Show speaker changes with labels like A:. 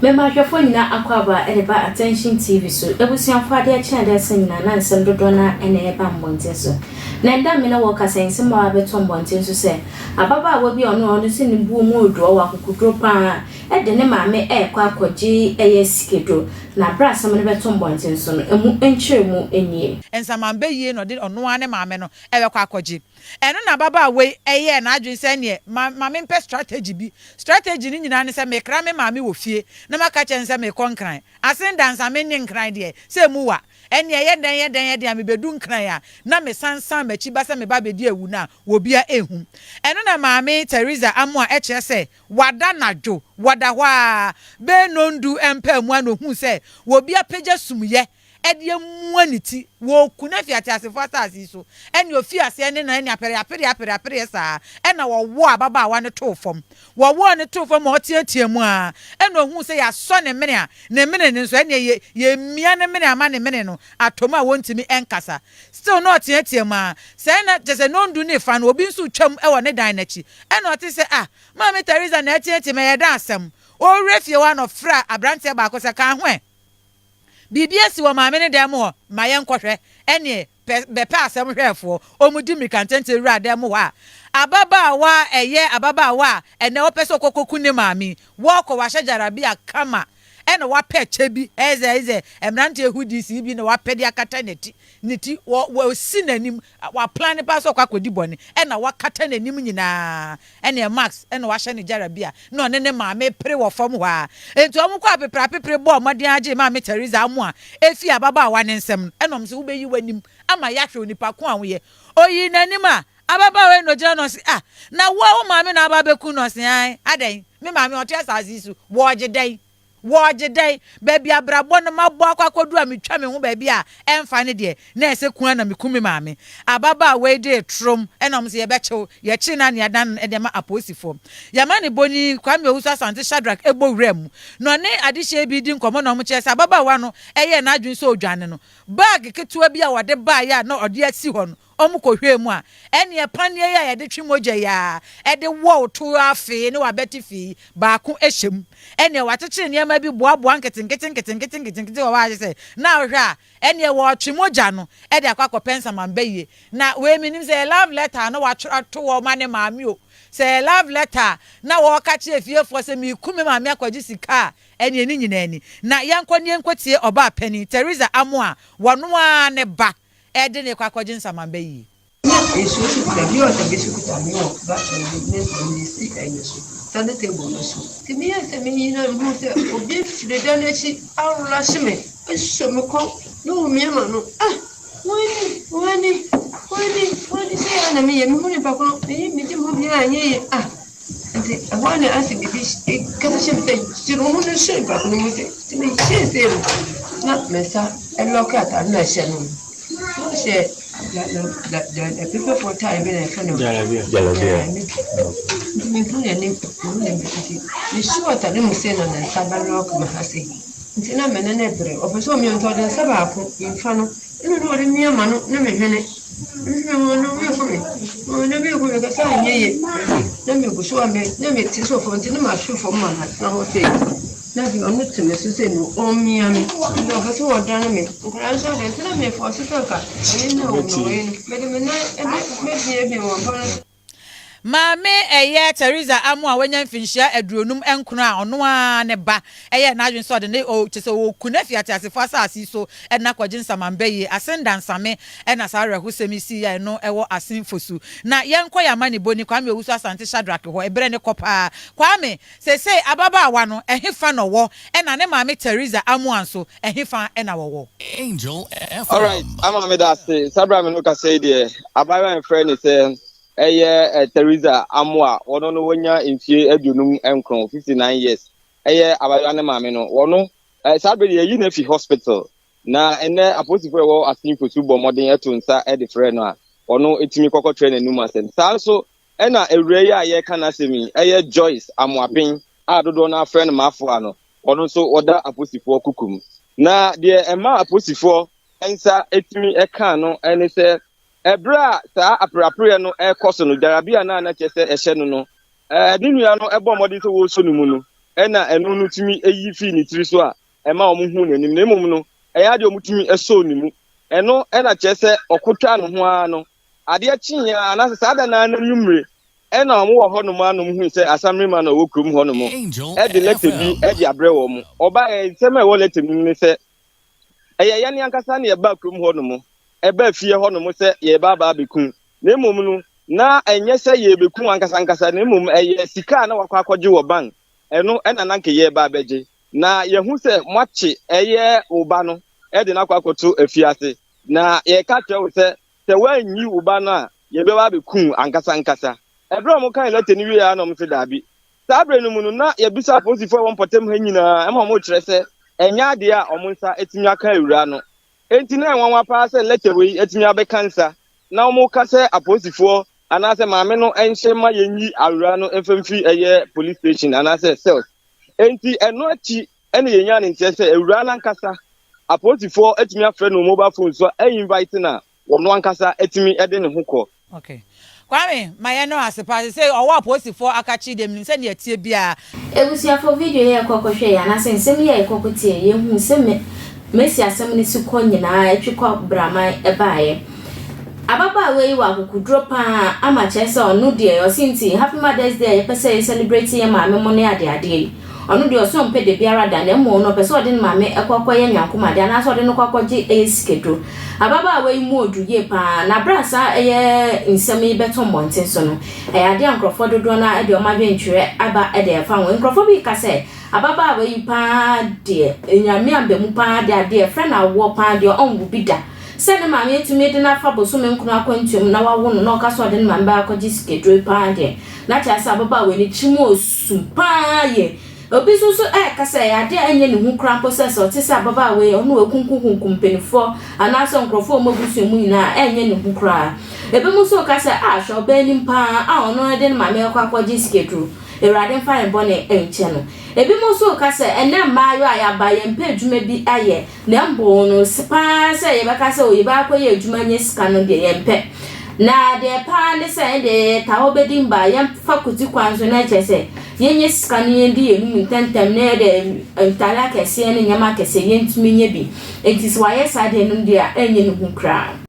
A: Mema ahwɛfoɔ nyinaa akwaaba de ba Attention TV so. Abusuafoɔ, adeɛ kye adeɛ asa nyinaa na nsɛm dodoɔ no ara na ɛreba mmɔnten so. Na ɛda me ne wo rekasa yi, nsɛm a abɛtɔ mmɔnten so sɛ ababaawa bi a ɔno ɔno sɛ ne buo mu redɔ, ɔwɔ akokoduro pa ara, de ne maame rekɔ akɔgye ɛyɛ sikaduro. Na berɛ a asɛm no bɛto mmɔnten so no, ɛmu nkyerɛmu nie.
B: Nsamanbɛ yie na ɔde ɔno ara ne maame no bɛkɔ akɔgye. Ɛno na ababaawa yi yɛɛ n'adwene sɛ ɛneɛ ma ma mempɛ strategy bi. Strategy no nyinaa ne sɛ mekra me maame wɔ fie na maka akyerɛ no sɛ merekɔ Nkran. Asen dansa menne Nkran deɛ, sɛ emu wa. Ɛneɛ ɛyɛ dɛn yɛ dɛn yɛ dɛn a mebedu Nkran a na mesan san m'akyi ba sɛ meba abɛdi awu no a obia nhu. Ɛno na Maame Theresa Amoah kyerɛ sɛ wada anadwo, wɔda hɔ ara bɛyɛ nnɔndu mpaamu a na ohuu sɛ obi apagya sumyɛ de amua ne ti. Wɔreku no afi ateasefo asase yi so. Ɛnna ofii aseɛ ne no ne apereapereapereapereɛ saa ara. Ɛnna wɔwɔɔ ababaawa no too fam. Wɔwɔɔ no too fam ma ɔteateaa mu ara. Ɛnna ohuu sɛ yɛasɔ ne mene a, ne mene no nso, ɛnneɛ yɛ, yɛremia ne mene ama ne mene no atɔ mu a wɔntumi nkasa. Still na ɔteatea mu ara. Sɛɛ na, kyerɛ sɛ nnɔndu ne fa no, obi nso retwam wɔ ne dan no akyi. Ɛnna ɔte sɛ, Ah, Maame Teresa na ɛreteatea mu, ɛyɛ dɛn asɛm? Ɔrewura fie hɔ ara na ɔfrɛɛ aberanteɛ baako sɛ, Ka ho ɛ! Biribi asi wɔ maame no dan mu hɔ, ma yɛnkɔhwɛ. Ɛnneɛ, pɛ, bɛpɛ asɛm hwɛɛfoɔ. Wɔdi mmirika ntɛmntɛm wuraa dan mu hɔ a, ababaawa a ɛyɛ ababaawa a ɛnnɛ ɔpɛ sɛ ɔkɔkɔku ne maame yi, wɔrekɔ, wahyɛ gyarabia kama, ɛna wapɛ kyɛ bi, ɛyɛ sɛ, ɛyɛ sɛ mmeranteɛ hoodies yi bi na wapɛ de akata ne ti, ne ti, wɔ, wɔsi n'anim, waplane paa sɛ ɔkɔ akɔdi bɔne, ɛna wakata n'anim nyinaa. Ɛnneɛ Max na wahyɛ no gyara bi a na ɔne ne maame repere wɔ fam hɔ ara. Enti wɔkɔɔ apepreapepre bɔɔ mmɔden ara gyee Maame Teresa amoa fii ababaawa no nsam no. Ɛnna wɔn se, Wobɛyi w'anim ama yɛahwɛ onipa ko a woyɛ. Ɔyii n'anim a, ababaawa yi na ɔgyina hɔ na ɔse, Ah, na wo a wo maame na aba abɛku no? Ɔse, Aane, adɛn? Me maame ɔte asase yi so, wɔregye dɛn? Wɔregye dɛn? Baabi a abrabɔ no mabɔ akɔ akɔduru a metwa me ho baabi a ɛmfa no deɛ, na ɛsɛ ku ara na meku me maame. Ababaawa yi dee torom na wɔn sɛ yɛbɛkye wo. Yɛkyee no a na yɛadan no de ama apolisifoɔ. Yɛamanebɔni Kwame Owusu Asante Shadrack bɔ wuraa mu na ɔne adehyeɛ bi redi nkɔmmɔ na wɔkyerɛ sɛ ababaawa no yɛɛ n'adwene sɛ ɔredwane no, bag ketewa bi a wɔde baeɛ a na ɔde asi hɔ no, Wɔkɔhwɛɛ mu a, ɛnneɛ paneɛ yi a yɛde twe mogya yi ara de wɔ wo to afee ne w'abati fee yi, baako hyɛ mu. Ɛnneɛ wɔakyekyere nneɛma bi boaboa nketenkete nketenkete nketenkete wɔ hɔ a kyerɛ sɛ na wohwɛ a, ɛnneɛ wɔretwe mogya no de akɔ akɔpɛ nsamanbɛyie. Na wei mennim sɛ ɛyɛ love letter a na wɔatwerɛ ato hɔ ma ne maame o, sɛ ɛyɛ love letter a na wɔreka kyerɛ fiefoɔ sɛ mereku me maame akɔgye sika a, ɛnneɛ ne nyinaa ni. Na yɛnkɔ na yɛnkɔtie ɔbaa panin, Theresa Amoah, wɔno ara ne ba. Ɛde no rekɔ akɔgye nsamanbɛ yie.
C: Na nsuo so kuta bi ɔsɛ bi so kuta me wɔ battery bi ne mede si ɛyi so study table no so nti meyɛɛ sɛ meyi na mehuu sɛ obi firi dan no akyi awrahye me asɔ me kɔn na ɔmia m'ano ah wani wani wani wani sei ara na meyɛ mehu nipa korɔ meyi megye me ho biara anyɛ yie ah Nti ɛhɔ ara na asɛ biribi kasa hyɛ me sɛ kyere wo ho no hyɛ nipa ko no mu sɛ nti mehyɛɛ sei no na me nsa lɔke ataade na ɛhyɛ no na ɔhyɛ apipafoɔ taade bi na yɛfrɛ no
D: Jalabia.
C: Nti mehu n'anim mehu n'anim nti mehyɛ ataade mu sei na ne nsa bɛlɔke me ha sei nti na me ne no bere ɔpɛ sɛ ɔmia nti ɔde nsa baako mfa no ɛna na ɔde mia ma no na mehwene
B: Maame ɛyɛ Theresa Amoah a wanya mfinhyia 59 a ɔno ara ne ba yɛɛ n'adwene sɛ ɔde ne o kyerɛ sɛ ɔreku no afi ateasefo asase yi so de no akɔgye nsamanbɛ yie. Asen Dansame na saa awerɛhosɛm yi sii a ɛno wɔ Asen Fosu. Na yɛnkɔ yɛn amanebɔni Kwame Owusu Asante Shadrack hɔ, ɛberɛ no kɔ paa. Kwame, seesei ababaawa no, ɛhefa na ɔwɔ? Ɛna ne maame Theresa Amoah nso, ɛhefa na wɔwɔ?
D: Angel
E: FM. Alright, ama meda ase. Saa berɛ a me no kasa yi deɛ, abaayewa a yɛfrɛ no sɛ ɛyɛ eh, Teresa Amoah, wɔno no wɔnya mfie 59, 59 years. Ɛyɛ abaayewa ne maame no. Wɔno, eh, saa berɛ deɛ yɛyi no afi hospital. Na ɛnɛ apolisifoɔ a ɛwɔ Asenfo so bɔ mmɔden ɛto nsa de frɛ no a, ɔno ɛtumi kɔkɔtrɛ n'anum asɛm. Saa nso ɛna awura yi a yɛreka n'asɛm yi, ɛyɛ Joyce Amoapen a dodoɔ no afrɛ no Mafoa no, ɔno nso ɔda apolisifoɔ kuku mu. Na deɛ ɛma apolisifoɔ nsa ɛtumi ɛka no ɛne sɛ ɛberɛ a saa apereapereɛ no ɛrekɔ so no, gyarabea no a na kyerɛ sɛ ɛhyɛ no no, ne nua no ɛbɔ mmɔden sɛ wɔresɔ no mu no, Ɛna ɛno no tumi yi fii ne tiri so a ɛma wɔhuu n'anim, na mmom no, ɛyɛ adeɛ a wɔtumi sɔɔ ne mu. Ɛno na kyerɛ sɛ ɔko twaa ne ho ara no, adeɛ kyeeɛ ara, anaasɛ saa da no ara n'anwummere, ɛna wɔwɔ hɔnom ara na wɔhui sɛ Asamrima no a ɔwɔ kurom hɔnom de lɛtɛ bi de abrɛ wɔn. Ɔbaeɛ, nsɛm a ɛwɔ lɛtɛ no mu ne sɛ, Ɛyɛ yɛn ankasa na yɛbaa kurom hɔnom, ɛbaa fie hɔnom sɛ yɛreba aba abɛku, na mmom no, na ɛnyɛ sɛ yɛrebɛku ankasa ankasa, na mmom ɛyɛ sika a na wakɔ akɔgye wɔ bank, ɛno na na anka yɛreba abɛgye. Na yɛahu sɛ moakye ɛyɛ wo ba no de no akɔ akɔto afiase, na yɛreka akyerɛ wo sɛ, sɛ woanyi wo ba no a, yɛbɛba abɛku wo ankasa ankasa. Ɛberɛ a wɔkan lɛtɛ no wieeɛ ara na wɔse, Daabi. Saa berɛ no mu no, na yɛabisa apolisifoɔ a ɛwɔ mpɔtam ha nyinaa ma wɔkyerɛ sɛ ɛnyɛ adeɛ a wɔn nsa atumi aka awuraa no. Enti na ɛnwanwa paa sɛ lɛtɛ wei atumi abɛka nsa na wɔka sɛ apolisifoɔ anaasɛ maame no nhyɛ ma yɛnyi awuraa no mfa mfiri ɛyɛ police station anaasɛ cells. Enti ɛno akyi na yɛnyaa ne nteɛ sɛ awuraa no ankasa apolisifoɔ atumi afrɛ no wɔ mobile phone so a invite no a ɔno ankasa atumi de ne ho kɔ.
B: Ok. Kwame, ma yɛn no ase paa. Sesei ɔwɔ apolisifoɔ akakye deɛ menim sɛ nea ɛteɛ biara.
A: Abusuafo, video yi a yɛkɔ kɔhwɛe yi anaasɛ nsɛm yi a yɛkɔ kɔtiee yi, yɛhuu sɛ me Mercy asɛm no si kɔ nyinaa ɛtwe kɔ Braman ɛbaeɛ. Ababaawa yi wɔ akokoduro paa ama kyerɛ sɛ ɔno deɛ ɔse nti Happy Mother's Day a yɛpɛ sɛ yɛ celebrate yɛn maame mo ne adeadeɛ yi, Ɔno deɛ ɔse ɔmpɛ dabiara da na mmom no ɔpɛ sɛ ɔde ne maame kɔ kɔyɛ nyankomadeɛ anaasɛ ɔde no kɔ akɔgye ɛyɛ sikaduro. Ababaawa yi mu ɔdu yie pa ara na berɛ a saa ɛyɛ nsɛm yi bɛtɔ mmɔnten so no, ɛyɛ adeɛ a nkorɔfoɔ dodoɔ no ara de wɔn adwenkyerɛ aba de ɛfa ho. Nkorɔfoɔ bi reka sɛ ababaawa yi pa ara deɛ Nyame aba mu pa ara deɛ adeɛ ɛfrɛ no awoɔ pa ara deɛ ɔnwo bi da. Sɛ ne maame atumi de no afa bosome nkono akwantuo mu na wawo no na ɔka sɛ ɔde ne maame bɛkɔ akɔgye sikaduro yi pa ara deɛ, Na kyerɛ sɛ ababaawa yi ne tirim ɔsum paa yie. Obi nso so ɛreka sɛ ɛyɛ adeɛ a ɛnyɛ ne hu koraa mpo sɛ sɛ ɔte sɛ ababaawa yi ɔno wakunkumkunkum mpanimfoɔ anaasɛ nkurɔfoɔ a wɔn abusua mu nyinaa a ɛnyɛ ne hu koraa. Ebinom nso reka sɛ ah hwɛ ɔbaa anim paa a ɔno de ne maame rekɔ akɔgye sikaduro. Awurade mfa ne bɔne nkyɛ no. Ebinom nso reka sɛ ɛnnɛ mmaayewa a yɛaba yɛmpɛ adwuma bi ayɛ Na mbom no, se paa sɛ yɛbɛka sɛ o yɛbɛ akɔyɛ adwuma anya sika no deɛ, yɛmpɛ. Na deɛ paa ne sɛ, ɛndeɛ yɛtaa hɔ bɛdi mba, yɛmfa kuti kwan so na kyerɛ sɛ yɛnya sika no yɛndi yɛn anum ntɛmntɛm na yɛde ntadeɛ akɛseɛ ne nneɛma akɛseɛ yɛntumi nyɛ bi. Enti sɛ wayɛ saa deɛ no deɛ a, ɛnyɛ ne hu koraa.